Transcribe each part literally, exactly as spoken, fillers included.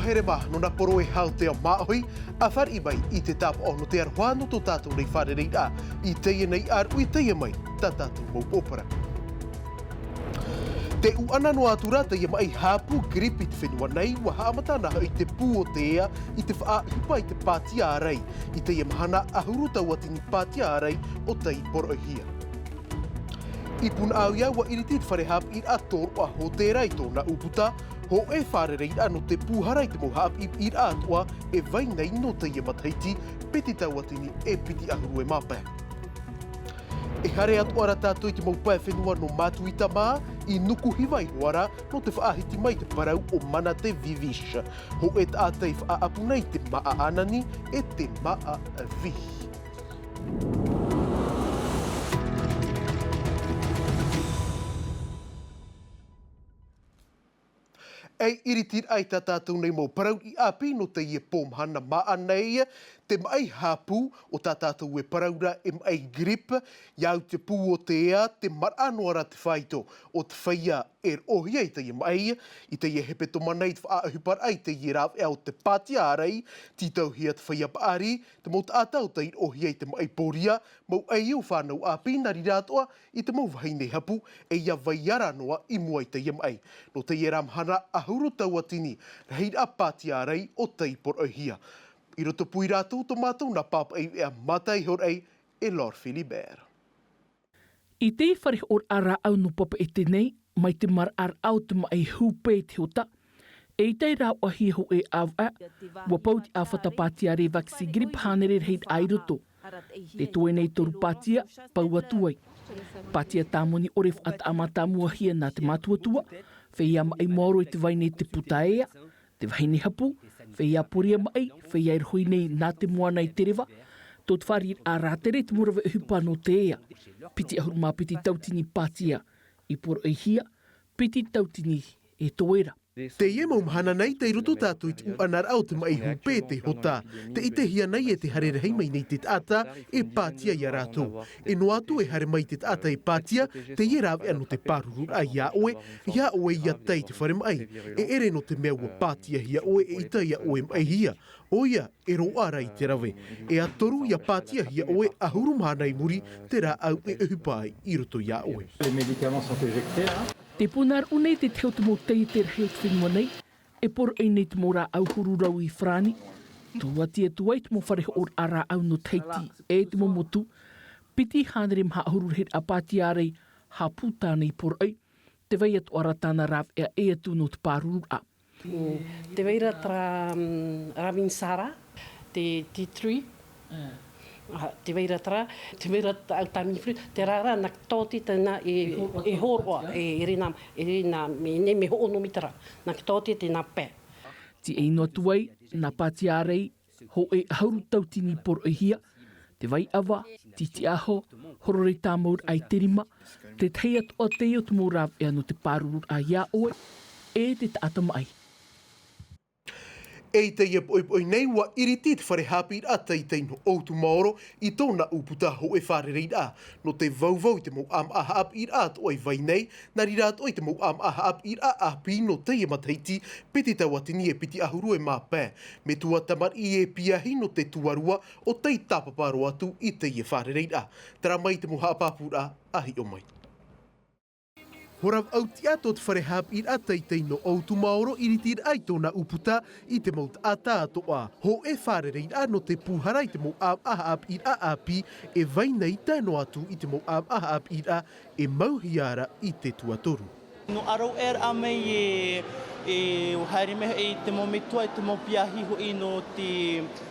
Here mā, nō nā poro e hau te ao māʻohi, a fāriʻi mai i te tāpaʻo nō te aroha nō tō tātou nei fārereiraʻa, i teie nei ʻāruʻi, i teie mai tā tātou mau pōpara. Te ʻuʻana noa atu rā teie maʻi hāpū grippe i te fenua nei, ua haʻamata ana hoʻi te pū o te ea i te faʻaʻohipa i te pātia ʻārai, i teie mahana ʻahuru tauatini pātia ʻārai o tei poroʻihia. I Punaʻauia, ua iriti te fare haʻapiʻiraʻa tōroʻa hōtēra i tōna ʻūputa, hōʻē fārereiraʻa nō te pūhara i te mau haʻapiʻiraʻa atoʻa e vai nei nō teie matahiti, piti tauatini e piti ʻahuru e mā pae. E haere atoʻa ra tātou i te mau pae fenua nō Matuita mā, i Nukuhiva iho ā ra, nō te faʻahiti mai te parau o Manate Vivish. Hōʻē taʻata i faʻaʻapu nei te māʻa ʻānani e te māʻa vihi. E iriti ai tā tātou nei mau parau ʻāpī nō teie pō mahana māʻa nei, te maʻi hāpū, ʻo tā tātou e parau ra e maʻi grippe, ʻia au te pū o te ea, te maraʻa noa ra te faito o te feiā e roʻohia i teie maʻi, i teie hepetoma nei te faʻaʻohiparaʻa i teie rāveʻa o te pātia ʻārai, tītauhia te feiā paʻari, te mau taʻata o tei roʻohia i te maʻi pōria, mau ʻaiū fānau ʻāpī nā reira atoʻa i te mau vahine hapu, e ʻia vai ra noa i mua i teie maʻi. Nō teie rā mahana ʻahuru tauatini rahiraʻa pātia ʻārai o tei poroʻihia. I Rotopū i rātou tō mātou nā pāpaʻi veʻa mātāihoraʻa e Laure Philibert. I te fare hoʻoraʻa rāʻau nō Papeʻete nei, mai te maraʻaraʻa o te maʻi hūpē i te hota, eʻita e rāveʻahia hōʻē ʻāvaʻe, ua pau te ʻāfata pātia ʻārai vaccine grippe hānere rahiraʻa i roto. Te toe nei toru pātia, pau atu ai. Pātia tāmoni ʻore faʻataʻa mātāmuahia nā te mātuatua, feiā maʻi maoro i te vai nei te puta ea, te vahine hapu, feiā pōria maʻi, feiā e rohi nei nā te moana i te reva, tō te fāriʻiraʻa rātere i te mau rave ʻohipa nō te ea. Piti ʻahuru mā piti tauatini pātia i poroʻihia, piti tauatini e toe ra. Teie mau mahana nei, tei roto tātou i te ʻuʻanaraʻa o te maʻi hūpē i te hota. Tē ʻitehia nei e te haere rahi mai nei te taʻata e pātia ia rātou. E noa atu e haere mai te taʻata e pātia, teie rāveʻa nō te pārururaʻa ia ʻoe, ʻeiaha ʻoe ʻia tae i te fare maʻi. E ʻere nō te mea ua pātiahia ʻoe, eʻita ʻia ʻoe maʻihia. ʻOia, e roaʻa ra i te rave. E ʻa toru ʻia pātiahia ʻoe ʻahuru mahana i muri, te rāʻau e ʻohipa ai i roto ia ʻoe. Les médicaments sont éjectés, hein. Te pūnaʻaraʻa nei te tahi o te mau taiete rahi o te fenua nei, e poroʻi nei te mau rāʻau huru rau i Farāni. Tūʻati atu ai te mau fare hoʻoraʻa rāʻau nō Tahiti, e te mau motu. Piti hānere maha ʻahuru rahiraʻa pātia ʻārai hāpū tāna i poroʻi. Te vai atoʻa ra tāna rāveʻa ʻē atu nō te pārururaʻa. Te vai ra terā, mm, Ravinsara, te tea tree. Ah, te vai ra terā, te vai ra ta-, Tamiflu, terā rā, nā Tōti tēnā e, e hōroʻa, e, e rena, e rena, me, ne, me hoʻo nō mita rā, nā Tōti tēnā pae. Tē ʻino atu ai, nā pātia ʻārai, hōʻē ʻahuru tauatini poroʻihia, te vai ʻava, titiʻaho, horoi tāmauraʻa i te rima, te tahi atoʻa teie o te mau rāveʻa nō te pārururaʻa ia ʻoe, e te taʻata maʻi. E i teie poʻipoʻi nei, ua iriti te fare haʻapiʻiraʻa teitei nō ʻOutumaoro i tōna ʻūputa hōʻē fārereiraʻa, nō te vauvau i te mau ʻāmaʻa haʻapiʻiraʻa atoʻa i vai nei, nā reira atoʻa i te mau ʻāmaʻa haʻapiʻiraʻa ʻāpī nō teie matahiti, piti tauatini e piti ʻahuru e mā pae. Metua tamariʻi e piahi nō te tuarua ʻo tei tāpapa roa atu i teie fārereiraʻa. Terā mai te mau haʻapāpūraʻa, ʻa hiʻo mai. Hora vaʻu tiʻa tō te fare haʻapiʻiraʻa teitei nō ʻOutumaoro i iriti ai tōna ʻūputa i te mau taʻata atoʻa. Hōʻē fārereiraʻa nō te pūhara i te mau ʻāmaʻa haʻapiʻiraʻa ʻāpī e vai nei tae noa atu i te mau ʻāmaʻa haʻapiʻiraʻa e mauhia ra i te tuatoru. Nō ʻāraʻuraʻa mai e, e haere mai hoʻi te mau metua, te mau piahi hoʻi nō te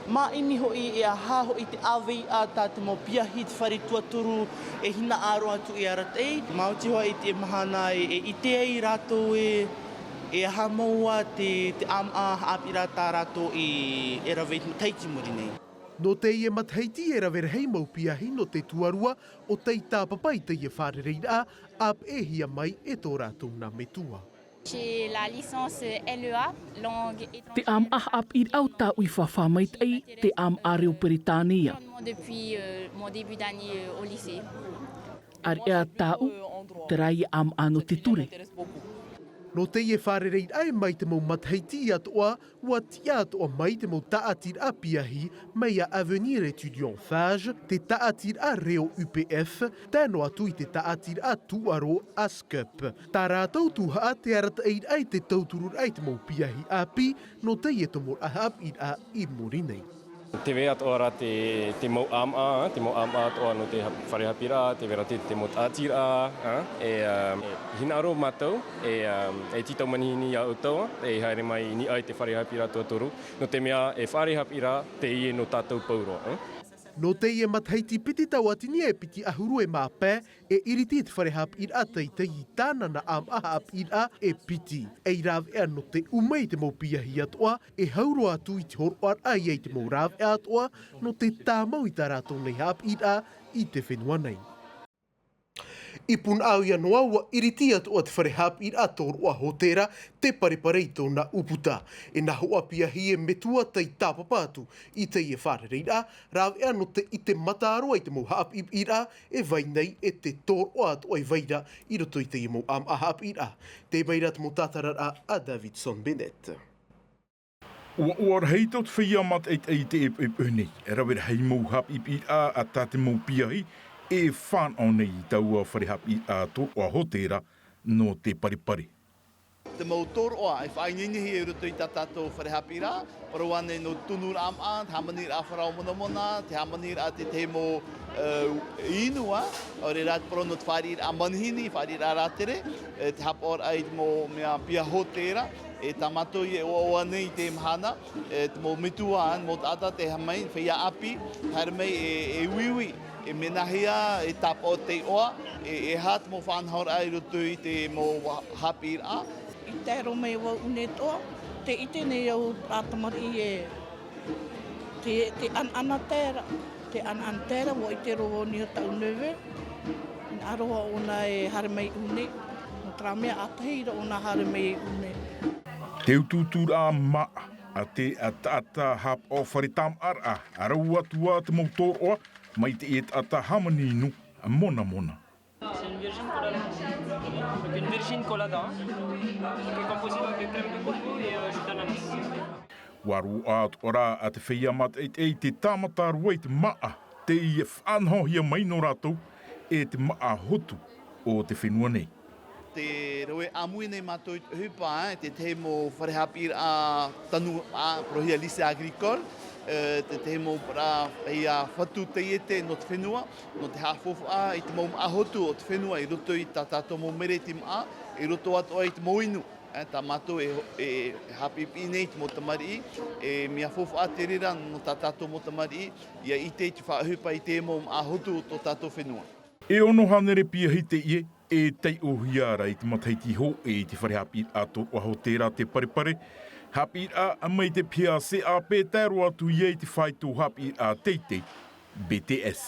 māʻimi hoʻi e aha hoʻi te ʻāveiʻa tā te mau piahi te fare tuatoru e hinaʻaro atu i arataʻi. Maoti hoʻi te mahana e, e ʻite ai rātou e, e aha mau ā te, te ʻāmaʻa haʻapiʻiraʻa tā rātou i, e rave i te matahiti muri nei. Nō teie matahiti e rave rahi mau piahi nō te tuarua ʻo tei tāpapa i teie fārereiraʻa, ʻāpeʻehia mai e tō rātou nā metua. J'ai la licence L E A, langue étrangère. Te ʻāmaʻa haʻapiʻiraʻa o tāʻu i fāfā maitaʻi, te ʻāmaʻa reo Peretānia. Depuis, euh, mon début d'année, euh, au lycée. ʻAreʻa tāʻu, terā ia ʻāmaʻa nō te ture. Nō teie fārereiraʻa mai te mau matahiti atoʻa, ua tiʻa atoʻa mai te mau tāʻatiraʻa piahi mai iā Avenir Étudiant Fage, te tāʻatiraʻa reo U P F, tae noa atu i te tāʻatiraʻa tūʻaro ASCUP. Tā rātou tuhaʻa te arataʻiraʻa i te tautururaʻa i te mau piahi ʻāpī nō teie tomoraʻa haʻapiʻiraʻa i muri nei. Te vai atoʻa rā te, te mau ʻāmaʻa, te mau ʻāmaʻa atoʻa nō te hap-, fare haʻapiʻiraʻa, te vai ra te, te mau tāʻatiraʻa, ā, e, ā, e hinaʻaro mātou, e, ā, e tītau manihini iā ʻoutou, e haere mai i niʻa i te fare haʻapiʻiraʻa tuatoru, nō te mea e fare haʻapiʻiraʻa teie nō tātou pauroa, ā. Nō teie matahiti piti tauatini e piti ʻahuru e mā pae, e iriti te fare haʻapiʻiraʻa teitei i tāna nā ʻāmaʻa haʻapiʻiraʻa e piti. E rāveʻa nō te ʻuma i te mau piahi atoʻa, e hau roa atu i te hōroʻaraʻa i te mau rāveʻa atoʻa, nō te tāmau i tā rātou nei haʻapiʻiraʻa i te fenua nei. I Punaʻauia noa ua iriti atoʻa te fare haʻapiʻiraʻa tōroʻa hōtēra, te parepare i tōna ʻūputa. E nā hoʻa piahi e metua tei tāpapa atu i teie fārereiraʻa, rāveʻa nō te ʻite mataroa i te mau haʻapiʻiraʻa e vai nei e te tōroʻa atoʻa e vai ra i roto i teie mau ʻāmaʻa haʻapiʻiraʻa. Tē vai ra te mau tātararaʻa a Davidson Bennett. ʻUaʻua rahi tō te feiā mātaʻitaʻi i teie poʻipoʻi nei, e rave rahi mau haʻapiʻiraʻa a tā te mau piahi e fānaʻo nei i taua fare haʻapiʻiraʻa tōroʻa hōtēra nō te parepare. Te mau tōroʻa e faʻaineinehia i roto i tā tātou fare haʻapiʻiraʻa, parau ānei nō te tunuraʻa ʻāmaʻa, te hāmaniraʻa faraoa monamona, te hāmaniraʻa te tahi mau, ā, inu, ā, ʻaore rā te parau nō te fāriʻiraʻa manihini, fāriʻiraʻa rātere, e, te haʻapaʻoraʻa i te mau mea piahi hōtēra, e tā mātou e ʻoaʻoa nei i teie mahana, e, te mau metua, ā, mau taʻata tē haere mai, feiā ʻāpī, haere mai e, e uiui, e mea nāhea, e tāpaʻo te iʻoa, e, e aha te mau faʻanahoraʻa i roto i te mau haʻapiʻiraʻa. I tae roa mai vau ʻune atoʻa, tē ʻite nei au rā tamariʻi e, te, te ʻanaʻana tērā, te ʻanaʻana tērā, ua ʻite roa vau nei ʻo tāʻu neveu, hinaʻaro ʻōna e haere mai i ʻune, nō terā mea ʻātahi roa ʻōna haere mai i ʻune. Te utuuturaʻa māʻa, a te, a taʻata haʻapaʻo fare tāmāʻaraʻa, a rau atu ā te mau tōroʻa, mai teie taʻata hāmani inu, monamona. C'est une virgin colada. Donc une virgin colada, hein, qui est composée donc de crème de coco et, euh, jus d'ananas. Ua roaʻa atoʻa rā a te feiā mātaʻitaʻi te tāmata roa i te māʻa, tei faʻanahohia mai nō rātou, e te māʻa hotu o te fenua nei. Tē rave ʻāmui nei mātou i te ʻohipa, ā, te tahi mau fare haʻapiʻiraʻa tanu, ā, parauhia lycée agricole, ā, te tahi mau parau, ā, fatu taiete nō te fenua, nō te haʻafaufaʻa i te mau māʻa hotu o te fenua i roto i tā tātou mau mereti māʻa, i roto atoʻa i te mau inu. Ā, tā mātou e, e haʻapiʻipiʻi nei i te mau tamariʻi, e mea faufaʻa te reira nō tā tātou mau tamariʻi, ʻia ʻite i te faʻaʻohipa i te mau māʻa hotu o tō tātou fenua. E ono hānere piahi teie, e taiʻohia ra i te matahiti hōʻē i te fare haʻapiʻiraʻa tōroʻa hōtēra te parepare, haʻapiʻiraʻa mai te piha C A P tae roa atu ia i te faito haʻapiʻiraʻa teitei, B T S.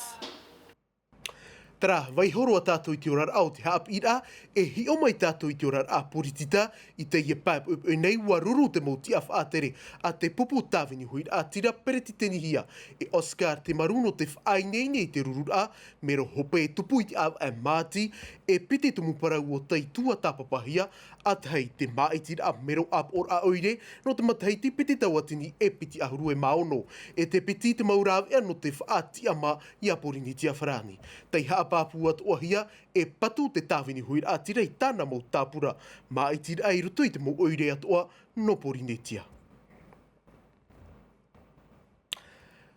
Terā, vaiiho roa tātou i te oraraʻa o te haʻapiʻiraʻa, e hiʻo mai tātou i te oraraʻa poritita, i teie pae poʻipoʻi nei ua ruru te mau tiʻa faʻatere a te pupu tāvini huiraʻatira peretitenihia, e Oscar Temaru nō te faʻaineine i te rururaʻa, mero hope e tupu i te ʻāvaʻe māti, e piti tumu parau o tei tuatāpapahia, ʻa tahi te māʻitiraʻa mero ʻāpoʻoraʻa ʻoire, nō te matahiti piti tauatini e piti ʻahuru e mā ono, e te piti te mau rāveʻa nō te faʻatiʻamā iā Pōrīnetia farāni. Tei haʻapāpū atoʻahia, e patu te tāvini huiraʻatira i tāna mau tāpura, māʻitiraʻa i roto i te mau ʻoire atoʻa nō Pōrīnetia.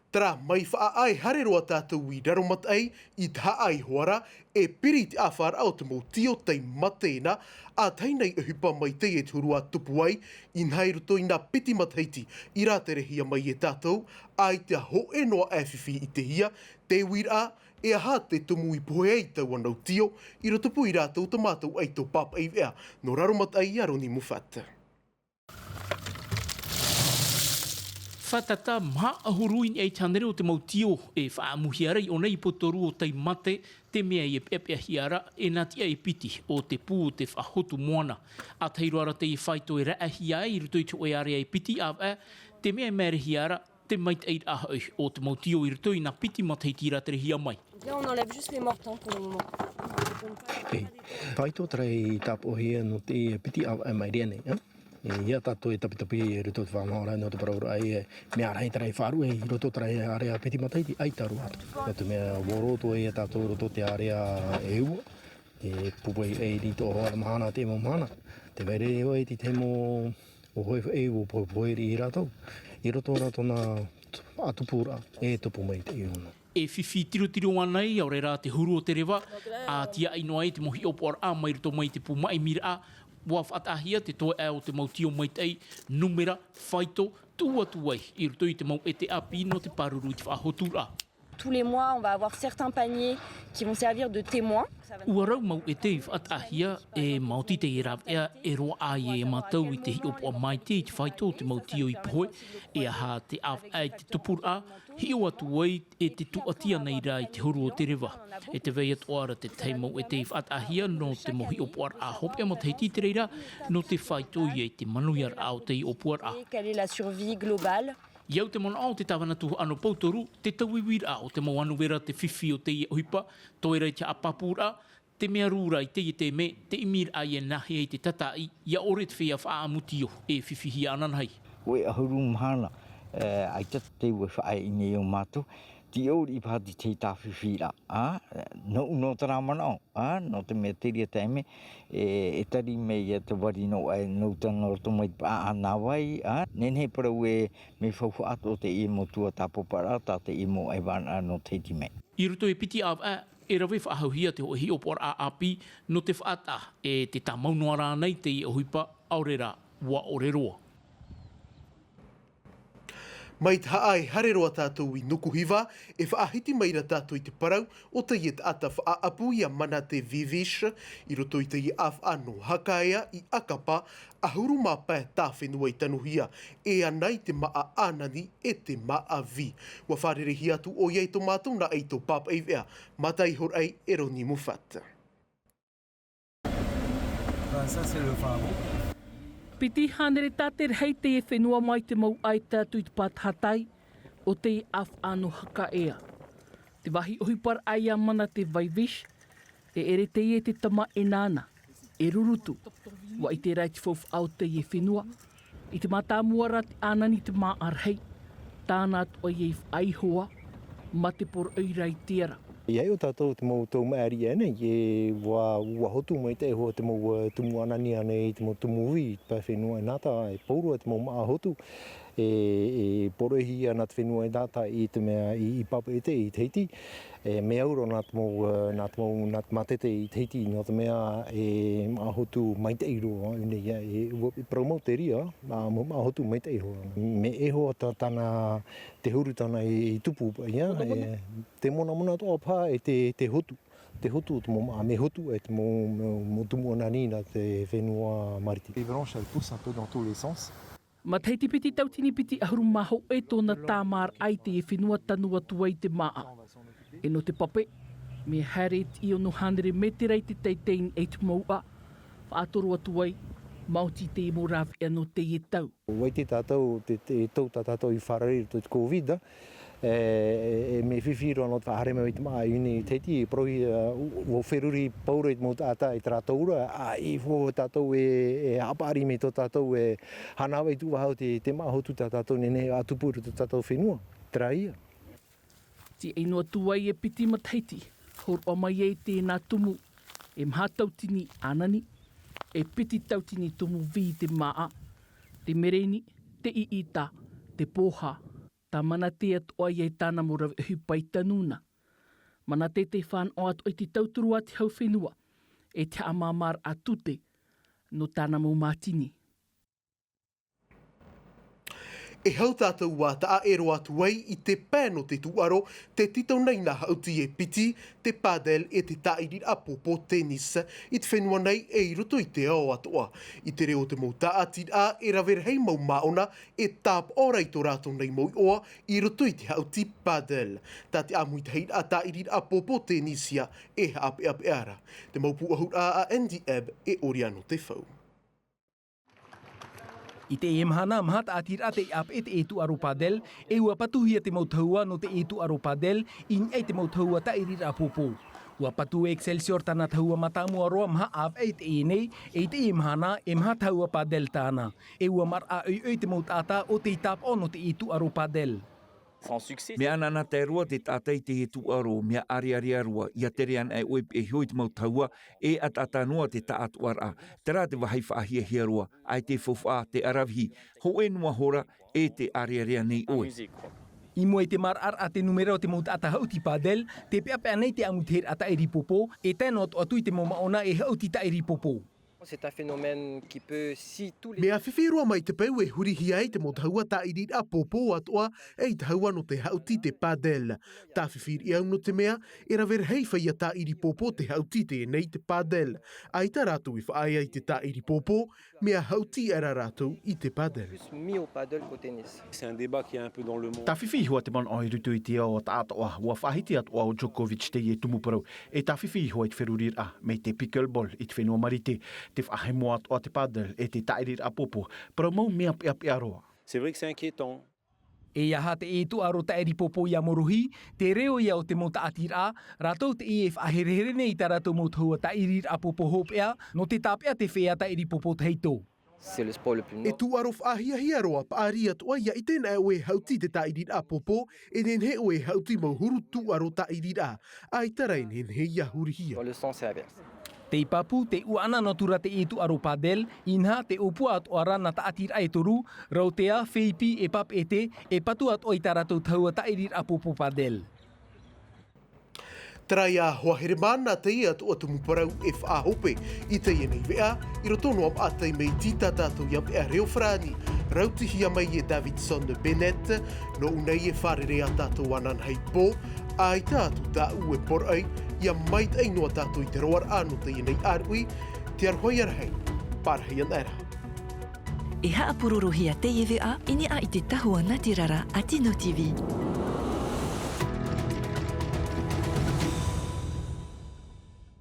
Terā, mai faʻaʻā e haere roa tātou i Raromataʻi, i Tahaʻa iho ā ra, e piri i te ʻāfaraʻa o te mau tio tei mate na, ʻa tahi nei ʻohipa mai teie te huru ʻa tupu ai, inaha i roto i nā piti matahiti i rāterehia mai e tātou, ʻaita hōʻē noa e fifi i te hia, te uiraʻa, e aha te tumu i pohe ai taua mau tio, i rotopū ia rātou tā mātou ʻaito pāpaʻi veʻa, nō Raromataʻi iā Roni Muffat. Fātata maha ʻahuru i niʻa i te hānere o te mau tio e faʻaʻamuhia ra i ʻō nei i Putoru o tei mate, te mea e peʻapeʻahia ra, e nā tiʻa e piti o te pū o te faʻahotu moana. ʻA tahi roa ra teie faito e raʻahia ai i roto i te hōʻē ārea e piti ʻāvaʻe, te mea e maerehia ra, te maitaʻiraʻa hoʻi o te mau tio i roto i nā piti matahiti i rāterehia mai. Bien, on enlève juste les morts, hein, pour le moment. E, faito tarai tāpoʻohia nō te piti ʻāvaʻe mai reira nei, ā? E, ia tātou e tapitapi i roto i te faʻanahoraʻa nō te parau raʻa, e, mea rahi tarai faʻaruʻe i roto tarai area piti matahiti, ʻaita roa atu. Nō te mea, ʻua roto ia tātou i roto te area e ua, e, pūpū ai i roto o Hoara mahana, te mau mahana. Te vai ra e ʻoe i te mau ʻō hoe, e, ʻua pohepohe i rātou. I roto rā tōna faʻatupuraʻa, e tupu mai te iona. E fifi tirotiro ana ai, ʻaore rā te huru o te reva, ʻa tiaʻi noa ai te mau hiʻopoʻaraʻa mai roto mai te pū maʻimiraʻa, ʻua faʻataʻahia te toeʻa o te mau tio maitaʻi, numera, faito, tuʻu atu ai, i roto i te mau ʻete ʻāpī nō te pāruru i te faʻahoturaʻa. Tous les mois, on va avoir certains paniers qui vont servir de témoins. ʻUa rau mau ʻete i faʻataʻahia, e maoti teie rāveʻa, e roaʻa ai e mātou i te hiʻopoʻa maitaʻi i te faito o te mau tio i pohe, e aha te ʻāvaʻe i te tupuraʻa, hiʻo atu ai e te tūʻati ana i rā i te huru o te reva. E te vai atoʻa ra te tahi mau ʻete i faʻataʻahia nō te mau hiʻopoʻaraʻa hopeʻa matahiti i te reira, nō te faito ia i te manuiaraʻa o te hiʻopoʻaraʻa. Quelle est la survie globale? I au te manaʻo o te tāvana tuhaʻa pauturu, te tauiuiraʻa o te mau anuvera te fifi o teie ʻohipa, toe ra i te haʻapāpūraʻa, te mea rū ra i teie taime, te ʻimiraʻa ia nāhea i te tātaʻi, ʻia ʻore te feiā faʻaʻamutio, e fifihia ananahi. ʻOe ʻahuru mahana, e, ʻaita te ua faʻaʻite nei o mātou, te ʻōriʻi paha te tahi tāfifiraʻa, ā, nōʻu nō terā manaʻo, ā, nō te mea terā taime, e, e tari mai ia te vari nō ʻae, nō tana roto mai te paʻaʻa nā vai, ā, nehenehe parau e mea faufaʻa atoʻa teie mau tuatāpaparaʻa, tā teie mau ʻaivānaʻa nō Tahiti mai. I roto e piti ʻāvaʻe, e rave faʻahouhia te hōʻē hiʻopoʻaraʻa ʻāpī, nō te faʻataʻa, e te tāmau noa rānei teie ʻohipa, ʻaore rā, ʻua ʻore roa. Mai te haʻa e haere roa tātou i Nukuhiva, e faʻahiti mai ra tātou i te parau o teie taʻata faʻaʻapu ia Manate Vivish, i roto i teie ʻāfaʻa nō Hakaea i ʻAkapa, ʻahuru mā pae tā fenua i tanuhia, e ana i te māʻa ʻānani e te māʻa vī. ʻUa fārereihia atu ʻoia i tō mātou nā ʻaito pāpaʻi veʻa, mā te ihoraʻa e Eroni Mufat. Piti hānere tāterahi teie fenua mai te mau ʻaita atu i te pātahatai o teie ʻāfaʻa nō Hakaea. Te vāhi ʻohiparaʻa ia Manate Vivish, e ʻere teie te tama e nāna, e rurutu. ʻUa ʻite rā i te faufaʻa o teie fenua, i te mātāmua rā te ʻānani te māʻa rahi, tāna atoʻa ia i faʻaihoa, mā te poroʻi ra i te ara. ʻIa ʻite tātou te mau tau maʻiri aʻe nei, e ʻua, ʻua hotu maitaʻi hoʻi te mau, e, tumu ʻānani ānei, te mau tumu vī, i te pae fenua e nāta, e pauroa te mau māʻa hotu, e, e poroʻihia nā te fenua e nāta i te mea i, i Papeʻete, i Tahiti, e mea au roa nā te mau, e, nā te mau, nā te mātete i Tahiti, nō te mea e māʻa hotu maitaʻi roa, ʻaore rā, e, ʻua, e parau mau te reira, ā, mau māʻa hotu maitaʻi roa. Mea ʻore tā, tāna, te huru tāna i, i tupu, ia, e, te monamona atoʻa paha e te, te hotu. Te hotu o te mau māʻa, mea hotu e te mau, mau, mau tumu ʻānani nā te fenua Marite. Les branches, elles poussent un peu dans tous les sens. Matahiti piti tauatini piti ʻahuru mā hōʻē tōna tāmāraʻa i teie fenua tanu atu ai te māʻa. E nō te pape, mea haere i te ono hānere mētera i te teitei i te mouʻa, faʻatoro atu ai, maoti teie mau rāveʻa nō teie tau. ʻUa ʻite tātou, te, te tau tā tātou i fārerei i roto i te COVID, e, e, e mea fifi roa nō te faʻahaere mai i te māʻa i ʻō nei i Tahiti, e parauhia, ʻua, ʻua feruri pauroa i te mau taʻata i terā tau ra, ā, i fō tātou e, e haʻapaʻari mai tō tātou e hānavaʻi tuʻu vahau te, te māʻa hotu tā tātou nehenehe e tupu i roto i tō tātou fenua, terā ia. Tīaʻi noa atu ai e piti matahiti, hōroʻa mai ai tēnā tumu, e maha tautini ʻānani, e piti tautini tumu vī i te māʻa, te mereni, te ʻiʻita, te pōhā, tā Manate atoʻa ia i tāna mau rave ʻohipa i tanu na. Manate tei fānaʻo atoʻa i te tauturu a te hau fenua, e te haʻamāmāraʻa tute, nō tāna mau mātini. E hau tātou ʻua taʻa ʻē roa atu ai i te pae nō te tūʻaro, tē tītau nei nā haʻuti e piti, te padel e te tāʻiriraʻa pōpō tennis, i te fenua nei e i roto i te ao atoʻa. I te reo o te mau tāʻatiraʻa e rave rahi mau māʻona e tāpaʻo ra i tō rātou nei mau iʻoa i roto i te haʻuti padel. Tā te ʻāmuitahiraʻa tāʻiriraʻa pōpō tennis ia e haʻapeʻapeʻa ra. Te mau pūʻohuraʻa a Andy Ebb e ʻori anō te fau. I teie mahana, maha tāʻatiraʻa tei ʻāpeʻe teie tūʻaro padel, e ʻua patuhia te mau tahua nō teie tūʻaro padel, i niʻa i te mau tahua tāʻiriraʻa pōpō. Ua patu e Excelsior tāna tahua mātāmua roa maha ʻāvaʻe i teie nei, e i teie mahana e maha tahua padel tāna. E ua maraʻa ʻoiʻoi te mau taʻata o tei tāpaʻo nō teie tūʻaro padel. Mea ʻanaʻanatae roa te taʻata i teie tūʻaro, mea ʻārearea roa, ʻia tere ana e ʻoe e piʻi iho i te mau tahua, e ʻataʻata noa te taʻatoʻaraʻa. Terā te vāhi faʻahiahia roa, ʻaita e faufaʻa te ʻaravihi, hōʻē noa hora, e te ʻārearea nei ʻoe. I mua i te maraʻaraʻa te nūmera o te mau taʻata haʻuti padel, tē peʻapeʻa nei te ʻāmuitahiraʻa tāʻiri pōpō, e tae noa atu i te mau māʻona e haʻuti tāʻiri pōpō. C'est un phénomène qui peut, si tous les Mea fifi roa mai te peu e hurihia ai te mau tahua tāʻiriraʻa pōpō atoʻa, ei tahua nō te haʻuti te padel. Tāfifi riʻi au nō te mea, e rave rahi faʻaea tāʻiri pōpō te haʻuti teie nei te padel. ʻAita rātou i faʻaea i te tāʻiri pōpō, mea haʻuti aʻera rātou i te padel. Plus mis au paddle qu'au tennis. C'est un débat qui est un peu dans le monde. Tāfifi iho ā te manaʻo i roto i te ao taʻatoʻa, ua faʻahiti atoʻa ʻo Djokovic teie tumu parau, e tāfifi iho ai te feruriraʻa, mai te pickleball i te fenua Marite, te faʻahemo atoʻa te padel, e te tāʻiriraʻa pōpō, parau mau mea peʻapeʻa roa. C'est vrai que c'est inquiétant. E aha teie tūʻaro tāʻiri pōpō ʻia morohi, te reo ïa o te mau tāʻatiraʻa, rātou teie e faʻaherehere nei i tā rātou mau tahua tāʻiriraʻa pōpō hopeʻa, nō te tāpeʻa te feiā tāʻiri pōpō tahito. C'est le sport le plus E noble. tūʻaro faʻahiahia roa, paʻari atoʻa ïa ʻite na ʻoe e haʻuti te tāʻiriraʻa pōpō, e nehenehe ʻoe e haʻuti mau huru tūʻaro tāʻiriraʻa. ʻAita rā e nehenehe ïa hurihia. Dans le sens inverse. Tei pāpū, tei ʻuaʻana noa atu ra teie tūʻaro padel, inaha tē ʻōpua atoʻa ra nā tāʻatiraʻa e toru, rautea, feipi, e papeʻete, e patu atoʻa i tā rātou tahua tāʻiriraʻa pōpō padel. Terā ïa hoa here mā nā teie atoʻa tumu parau e faʻahope i teie nei veʻa, i roto noa maʻa taime i tītā tātou ïa veʻa reo farāni, rautihia mai e Davidson Bennett, nō ʻō nei e fārerei ā tātou ananahi pō, ʻaita atu tāʻu e poroʻi, ʻia maitaʻi noa tātou i te roaraʻa nō teie nei ʻāruʻi, te aroha ïa rahi, pārahi ana ra. E haʻapurorohia teie veʻa i niʻa i te tahua natirara a Tino TV.